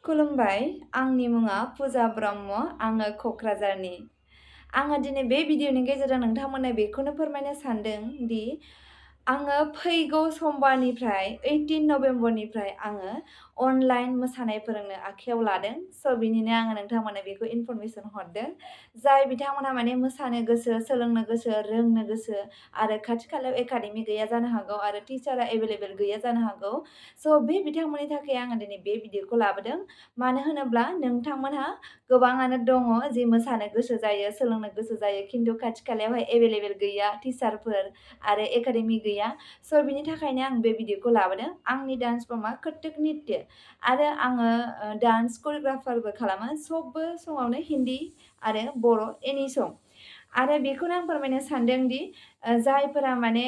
खुलुमबाय, आंनि मुङा पुजा ब्रह्म, आङो क'क्राझारनि। आङो दिनै बे भिडिअ'नि गेजेरजों नोंथांमोननो बेखौनो फोरमायनो सानदों दि आङो फैगौ समबारनिफ्राय 18 नभेम्बरनिफ्राय आङो अनलाइन मोसानाय फोरोंनो आखायाव लादों। स' बिनिनो आङो नोंथांमोननो बेखौ इनफरमेसन हरदों। जाय बिथांमोनहा माने मोसानो गोसो, सोलोंनो गोसो, रोंनो गोसो आरो खाथि खालायाव एकाडेमि गैया जानो हागौ आरो टिचारआ एभेलेबेल गैया जानो हागौ। स' बे बिथांमोननि थाखाय आङो दिनै बे भिडिअ'खौ लाबोदों। मानो होनोब्ला नोंथांमोनहा गोबाङानो दङ जि मोसानो गोसो जायो, सोलोंनो गोसो जायो, खिन्थु खाथि खालायावहाय एभेलेबेल गैया टिचारफोर आरो एकाडेमि गैया। स' बिनि थाखायनो आं बे भिडिअ'खौ लाबोदों। आंनि डान्स फर्मआ कथक नित्य आरो आङो डान्स करिय'ग्राफारबो खालामो। सबबो समावनो हिन्दी आरो बर' एनि सं। आरो बेखौनो आं फोरमायनो सानदों दि जायफोरा माने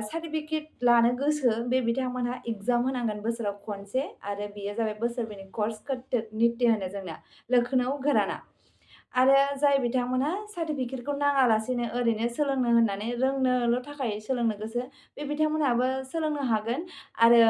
सार्टिफिकेट लानो गोसो बे बिथांमोनहा एग्जाम होनांगोन बोसोराव खनसे आरो बेयो जाबाय बोसोरनि कर्स कथक नित्य होनो जोंना लखनौ घराना। आरो जाय बिथांमोनहा सार्टिफिकेटखौ नाङालासेनो ओरैनो सोलोंनो होननानै रोंनोल' थाखाय सोलोंनो गोसो बे बिथांमोनहाबो सोलोंनो हागोन। आरो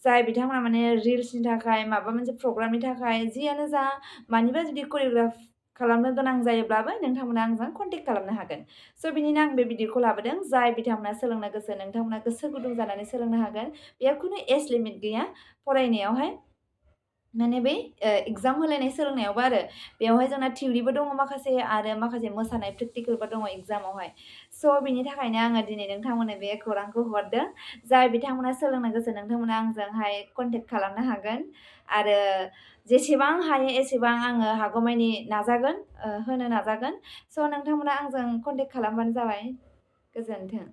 जाय बिथांमोना माने रिल्सनि थाखाय माबा मोनसे प्रग्रामनि थाखाय जियानो जा मानिबा जुदि करिय'ग्राफ खालामनो गोनां जायोब्लाबो नोंथांमोना आंजों कन्टेक्ट खालामनो हागोन। स' बिनिनो आं बे भिडिअ'खौ लाबोदों। जाय बिथांमोना सोलोंनो गोसो नोंथांमोना गोसो गुदुं जानानै सोलोंनो हागोन। बेयाव खुनु एज लिमिट गैया फरायनायावहाय। माने बे एग्जाम होलायनाय सोलोंनायावबो आरो बेवहाय जोंना थिउरिबो दङ माखासे आरो माखासे मोसानाय प्रेक्टिकेलबो दङ एग्जामावहाय। स' बिनि थाखायनो आङो दिनै नोंथांमोननो बे खौरांखौ हरदों। जाय बिथांमोना सोलोंनो गोसो नोंथांमोना आंजोंहाय कन्टेक्ट खालामनो हागोन। आरो जेसेबां हायो एसेबां आङो हागौमानि नाजागोन, होनो नाजागोन। स' नोंथांमोना आंजों कन्टेक्ट खालामबानो जाबाय। गोजोन्थों।